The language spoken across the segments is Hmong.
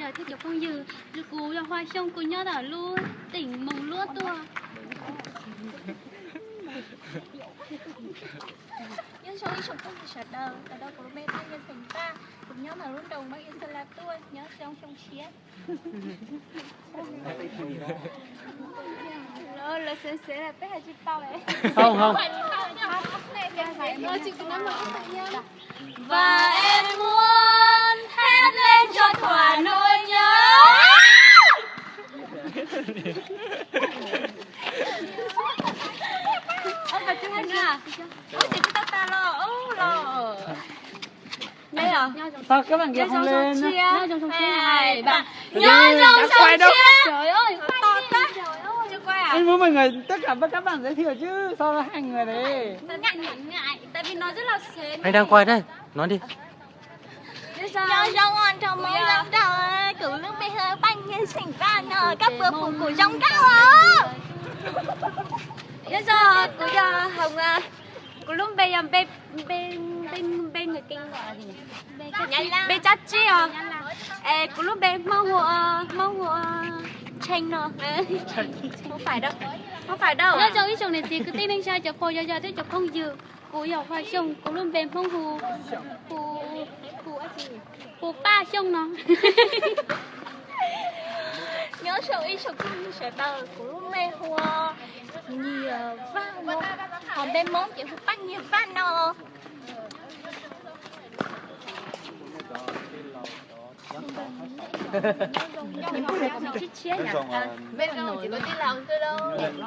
Thiab cov phooj ywg, kuv yog Hua Xyooj, kuv nyob ntawm lub teem Moos Luab tuaj. Nyob zoo ib tsoom phooj ywg sawv daws, kuv lub npe Paj Yeej xeem Paj, kuv nyob ntawm lub nroog Paj Yeej Xeem Laj tuaj, nyob zoo xyoo tshiab. Lawv xev xev peb hais tsis tau. Không, không. Và em muốn hát lên cho Thuận Hương nhớ. Ơ, bà Trương Hân à? Ơ, chị Tata lo, ơ, lo. Đây à? Sao các bạn Nho Kiệt không lên? Nho Sông Sia. Nho Sông Sia. Hai, ba. Nho Sông Sia. Trời ơi, to quá. Chưa quay à? Anh muốn mọi người, tất cả các bạn giới thiệu chứ, sao hai người đấy? Tại vì nó rất là xến. Anh đang quay đây, nói đi. Nyob zoo os nrog Hmoob Laj Nrog, kuv lub npe hu Paj Yeej xeem Paj no, koj puas pum kuv zoo nkauj os? Nyob zoo, kuv yog Hồng, kuv lub npe yog npe, npe, npe, npe người Kinh gọi là gì nhỉ? Npe Cab Tsib os. Es kuv lub npe Hmoob hu, Hmoob hu Tshee no. Không phải đâu. Không phải đâu. Nyob zoo ib tsoom niam txiv kwv tij neej tsa cov pog yawg thiab cov phooj ywg, kuv yog Hua Xyooj, kuv lub npe Hmoob hu, hu, hu Paj Xyooj no. Nyob zoo ib tsoom phooj ywg sawv daws, kuv lub npe hu Nyias Vaj no, ho npe Hmoob ces hu Paj Nyias Vaj no.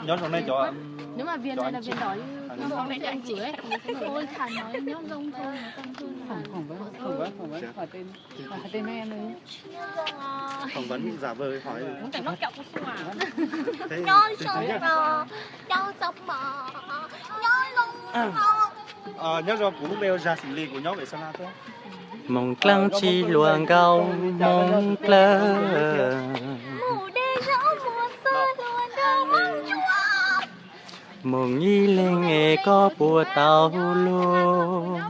Nyob zoo nej cov. Nếu mà Việt này là Việt đỏ như Ôi, thằng nói nhớ rông thôi, nó còn hơn là Phỏng vấn, phỏng vấn, phỏng vấn hỏi tên, hỏi tên em đi. Phỏng vấn giả vờ hỏi. Nyob zoo no, nyob zoo mos, nyob zoo no. Nyob zoo, kuv lub npe hu Zag Xeem Lis, kuv nyob Vem Sa La tuaj. Moos Dlaab tsi hluas nkauj Moos Dlaab. Mus de zaub mus xwb hluas nraug Moos Ntsuab. Moos ib leeg es koj puas tau luag?